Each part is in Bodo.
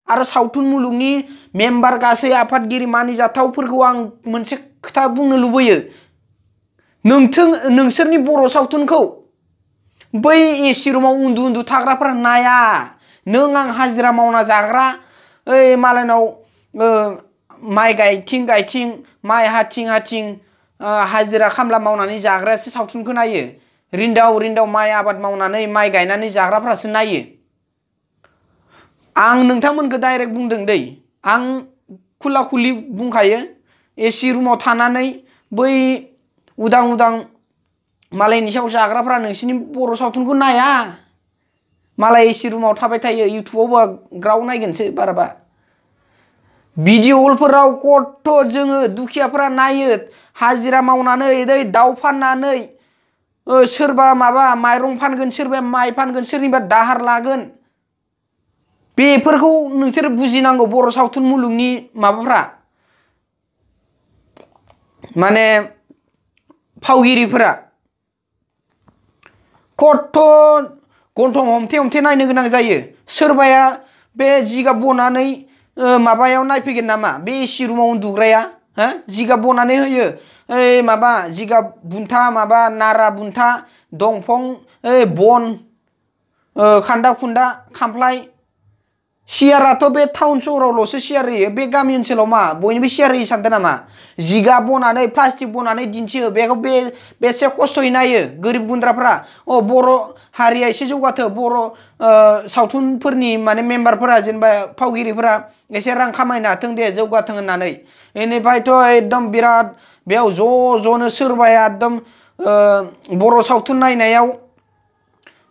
आरो सावथुन मुलुगनि मेम्बार गासै आफादगिरि मानिजाथावफोरखौ आं मोनसे खोथा बुंनो लुबैयो नोंसोरनि बर' सावथुनखौ बै एसि रुमाव उन्दु थाग्राफोरा नाया नों आं हाजिरा मावना जाग्रा ओइ मालायनाव माइ गायथिं माइ हाथिं हाजिरा खामला मावनानै जाग्रायासो सावथुनखौ नायो रिन्दाव माइ आबाद मावनानै माइ गायनानै जाग्राफ्रासो नायो आं नोंथांमोनखौ डाइरेक्ट बुंदों दै आं खुला खुलि बुंखायो एसि रुमाव थानानै बै उदां मालायनि सायाव जाग्राफ्रा नोंसिनि बर' सावथुनखौ नाया मालाय एसि रुमाव थाबाय थायो इउटुबावबो ग्राव नायगोनसो बाराबा भिडिअ हलफोराव कत जोङो दुखियाफोरा नायो हाजिरा मावनानै दै दाउ फाननानै सोरबा माबा माइरं फानगोन सोरबा माइ फानगोन सोरनिबा दाहार लागोन बेफोरखौ नोंसोर बुजिनांगौ बर' सावथुन मुलुगनि माबाफ्रा माने फावगिरिफोरा कत गन्थं हमथे नायनो गोनां जायो सोरबाया बे जिगाब बनानै माबायाव नायफैगोन नामा बे एसि रुमाव उन्दुग्राया हो जिगाब बनानै होयो ओइ माबा जिगाब बुन्था माबा नारा बुन्था दंफां बन खान्दा खुन्दा खामफ्लाय सियाराथ' बे टाउन सहरावल'सो सियार होयो बे गामि ओनसोलाव मा बयनिबो सियार होयो सानदों नामा जिगाब बनानै प्लास्टिक बनानै दिन्थियो बेखौ बेसे खस्थ'यै नायो गोरिब गुन्द्राफ्रा बर' हारिया एसे जौगाथों बर' सावथुनफोरनि माने मेम्बारफोरा जेनेबा फावगिरिफोरा एसे रां खामायनो हाथों दे जौगाथों होननानै बेनिफ्रायथ' एकदम बिराद बेयाव ज'नो सोरबाया एकदम बर' सावथुन नायनायाव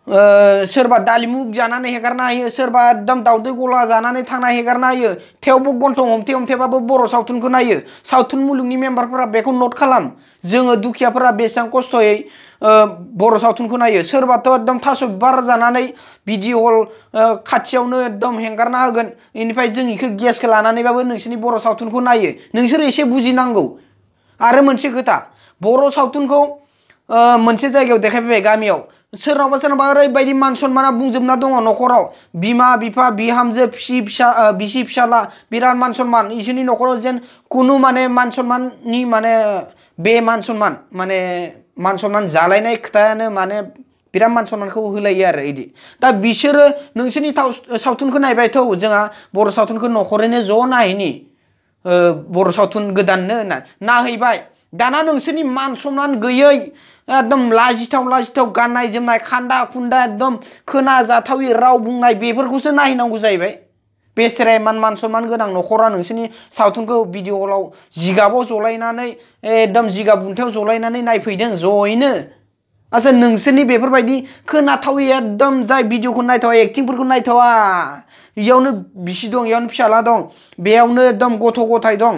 सोरबा दालिमुग जानानै हेगारना होयो सोरबा एकदम दाउदै गला जानानै थांना हेगारना होयो थेवबो गन्थं हमथेबाबो बर' सावथुनखौ नायो सावथुन मुलुगनि मेम्बारफोरा बेखौ नट खालाम जोङो दुखियाफोरा बेसेबां खस्थ'यै बर' सावथुनखौ नायो सोरबाथ' एकदम थास' बिबार जानानै भिडिअ हल खाथियावनो एकदम हेंगारना होगोन बेनिफ्राय जों इखौ गेसखौ लानानैबाबो नोंसोरनि बर' सावथुनखौ नायो नोंसोर एसे बुजिनांगौ आरो मोनसे खोथा बर' सावथुनखौ मोनसे जायगायाव देखायफैबाय गामियाव सोरनावबा ओरैबायदि मान सनमाना बुंजोबना दङ न'खराव बिमा बिफा बिहामजो बिसि फिसाला बिराद मान सनमान इसोरनि न'खराव जेन कुनु माने मान सनमाननि माने बे मान सनमान जालायनाय खोथायानो माने बिराद मान सनमानखौ होलायो आरो इदि दा बिसोरो नोंसोरनि सावथुनखौ नायबायथ' जोंहा बर' सावथुनखौ न'खरैनो ज' नायहैनि बर' सावथुन गोदाननो होनना नाहैबाय दाना नोंसोरनि मान सनमान गैयै एकदम लाजिथाव गाननाय जोमनाय खान्दा खुन्दा एकदम खोनाजाथावै राव बुंनाय बेफोरखौसो नायनांगौ जाहैबाय बेसेरा मान सनमान गोनां न'खरा नोंसोरनि सावथुनखौ भिडिअ हलाव जिगाबाव जलायनानै एकदम जिगाब बुन्थायाव जलायनानै नायफैदों ज'यैनो आच्छा नोंसोरनि बेफोरबायदि खोनाथावै एकदम जाय भिडिअखौ नायथावा एक्टिंफोरखौ नायथावा इयावनो बिसि दं इयावनो फिसाला दं बेयावनो एकदम गथ' गथाय दं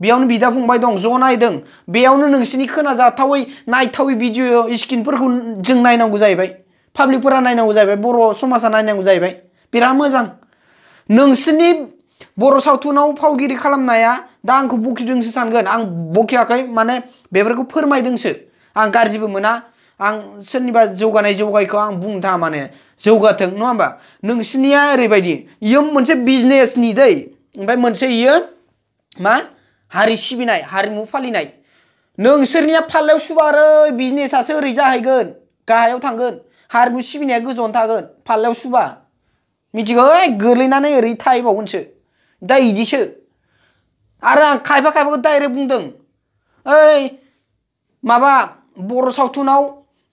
बेयावनो बिदा फंबाय दं ज' नायदों बेयावनो नोंसिनि खोनाजाथावै नायथावै भिडिअ स्क्रिनफोरखौ जों नायनांगौ जाहैबाय पाब्लिकफोरा नायनांगौ जाहैबाय बर' समाजा नायनांगौ जाहैबाय बिराद मोजां नोंसिनि बर' सावथुनाव फावगिरि खालामनाया दा आंखौ बखिदोंसो सानगोन आं बखियाखै माने बेफोरखौ फोरमायदोंसो आं गाज्रिबो मोना आं सोरनिबा जौगायखौ आं बुंनो थाङा माने जौगाथों नङा होमबा नोंसिनिया ओरैबायदि इयो मोनसे बिजनेसनि दै ओमफ्राय मोनसे इयो मा हारि सिबिनाय हारिमु फालिनाय नोंसोरनिया फाल्लायाव सुबा आरो बिजनेसासो ओरै जाहैगोन गाहायाव थांगोन हारिमु सिबिनाया गोजौआवनो थागोन फाल्लायाव सुबा मिथिगौ गोलैनानै ओरै थाहैबावगोनसो दा इदिसो आरो आं खायफाखौ डाइरेक्ट बुंदों ओइ माबा बर' सावथुनाव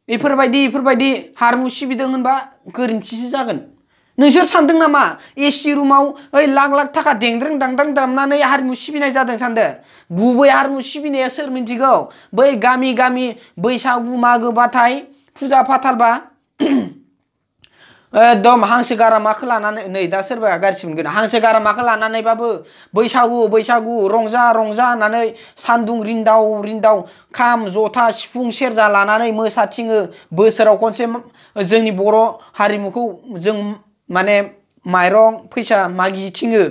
बेफोरबायदि हारिमु सिबिदों होनबा गोरोन्थिसो जागोन नोंसोर सानदों नामा एसि रुमाव ओइ लाख थाखा देंद्रें दांद्रां दामनानै हारिमु सिबिनाय जादों सानदों गुबै हारिमु सिबिनाया सोर मिथिगौ बै गामि बैसागु मागोबाथाय फुजा फाथालबा एकदम हांसो गारामाखौ लानानै नै दा सोरबाया गाज्रि मोनगोन हांसो गारामाखौ लानानैबाबो बैसागु रंजा होननानै सान्दुं रिन्दाव खाम जथा सिफुं सेरजा लानानै मोसाथिङो बोसोराव खनसे जोंनि बर' हारिमुखौ जों माने माइरं फैसा मागिथिङो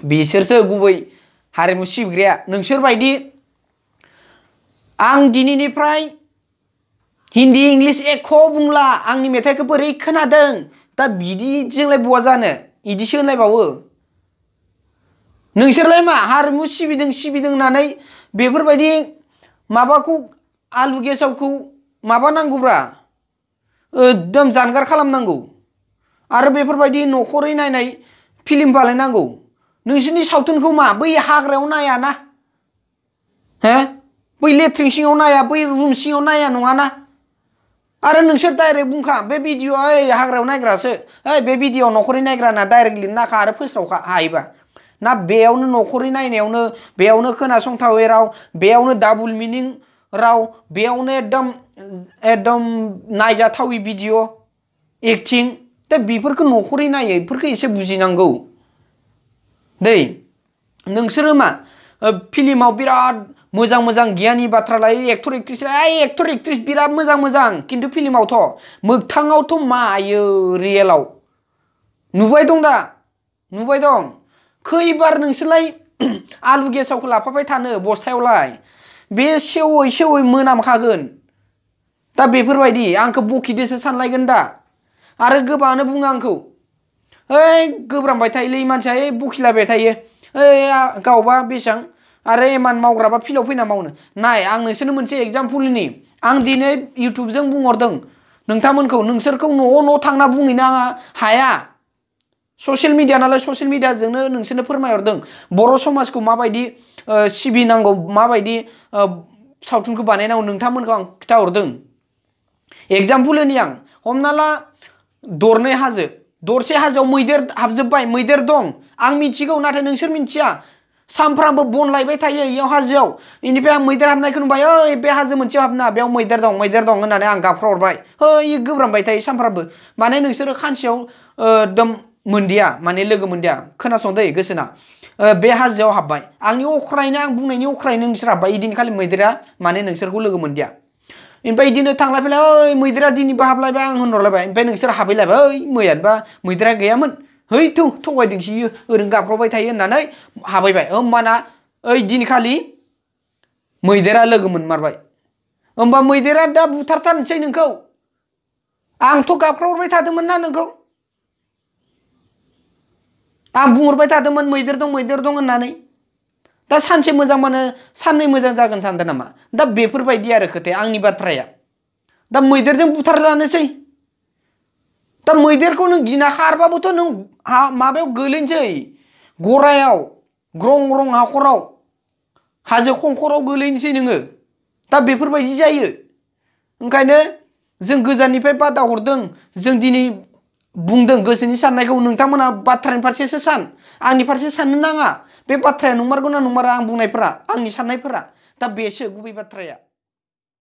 बिसोरसो गुबै हारिमु सिबिग्राया नोंसोरबायदि आं दिनैनिफ्राय हिन्दी इंलिश एख' बुंला आंनि मेथाइखौ बोरै खोनादों दा बिदिजोंलाय बहा जानो इदिसो होनलायबावो नोंसोरलाय मा हारिमु सिबिदों होननानै बेफोरबायदि माबाखौ आलु गेसावखौ माबा नांगौब्रा एकदम जानगार खालामनांगौ आरो बेफोरबायदि न'खरै नायनाय फिल्म बानायनांगौ नोंसोरनि सावथुनखौ मा बै हाग्रायाव नायाना हो बै लेट्रिन सिङाव नाया बै रुम सिङाव नाया नङाना आरो नोंसोर डाइरेक्ट बुंखा बे भिडिअ ओइ हाग्रायाव नायग्रासो ओइ बे भिडिअ न'खरै नायग्राना डाइरेक्ट लिरना नाखा आरो फोस्रावखा हायोबा ना बेयावनो न'खरै नायनायावनो बेयावनो खोनासंथावै राव बेयावनो डाबल मिनिं राव बेयावनो एकदम नायजाथावै भिडिअ एक्टिं दा बेफोरखौ न'खरै नायो बेफोरखौ एसे बुजिनांगौ दै नोंसोरो मा फिल्माव बिराद मोजां गियानि बाथ्रा लायो एक्टर एक्ट्रिस बिराद मोजां किन्तु फिल्मावथ' मोगथाङावथ' मायो रियेलाव नुबाय दं दा नुबाय दं खैबार नोंसोरलाय आलु गेसावखौ लाफाबाय थानो बस्थायावलाय बे सेवै मोनामखागोन दा बेफोरबायदि आंखौ बखिदोसो सानलायगोन दा आरो गोबाङानो बुङो आंखौ ओइ गोब्रामबाय थायोलै मानसिया बखिलायबाय थायो ओइ गावबा बेसेबां आरो एमान मावग्राबा फिल्डआव फैना मावनो नाय आं नोंसोरनो मोनसे एग्जाम्पलनि आं दिनै इउटुबजों बुंहरदों नोंथांमोनखौ नोंसोरखौ न' थांना बुंहैनो हाया ससियेल मिडिया नालाय ससियेल मिडियाजोंनो नोंसोरनो फोरमायहरदों बर' समाजखौ माबायदि सिबिनांगौ माबायदि सावथुनखौ बानायनांगौ नोंथांमोनखौ आं खिथाहरदों एग्जाम्पल होनि आं हमना ला दरनै हाजो दरसे हाजोआव मैदेर हाबजोब्बाय मैदेर दं आं मिथिगौ नाथाय नोंसोर मिथिया सानफ्रामबो बन लायबाय थायो इयाव हाजोआव इनिफ्राय आं मैदेर हाबनायखौ नुबाय ओइ बे हाजो मोनसेयाव हाबना बेयाव मैदेर दं होननानै आं गाबख्रावहरबाय है गोब्रामबाय थायो सानफ्रामबो माने नोंसोरो खानसेयाव एकदम मोनदिया माने लोगो मोनदिया खोनासंदै गोसोना बे हाजोआव हाबबाय आंनि अख्रायनो आं बुंनायनि अख्रायनो नोंसोर हाबबाय इदिनखालि मैदेरा माने नोंसोरखौ लोगो मोनदिया ओमफ्राय इदिनो थांलाय फैलाय ओइ मैदेरा दिनैबो हाबलायबाय आं होनहरलायबाय ओमफ्राय नोंसोर हाबहैलायबाय ओइ मैयानोबा मैदेरा गैयामोन है थगायदोंसो इयो ओरैनो गाबख्रावबाय थायो होननानै हाबहैबाय होमबाना ओइ दिनखालि मैदेरा लोगो मोनमारबाय होमबा मैदेरा दा बुथारथारनोसै नोंखौ आंथ' गाबख्रावहरबाय थादोंमोन ना नोंखौ आं बुंहरबाय थादोंमोन मैदेर दं होननानै दा सानसे मोजांबानो साननै मोजां जागोन सानदों नामा दा बेफोरबायदि आरो खोथाया आंनि बाथ्राया दा मैदेरजों बुथारजानोसै दा मैदेरखौ नों गिना खारबाबोथ' नों माबायाव गोलैनोसै गरायाव ग्रं हाखराव हाजो खंखराव गोलैनोसै नोङो दा बेफोरबायदि जायो ओंखायनो जों गोजाननिफ्राय बादा हरदों जों दिनै बुंदों गोसोनि साननायखौ नोंथांमोना बाथ्रानि फारसेसो सान आंनि फारसे साननो नाङा बे बाथ्राया नंमारगौ ना नंमारा आं बुंनायफोरा आंनि साननायफोरा दा बेसो गुबै बाथ्राया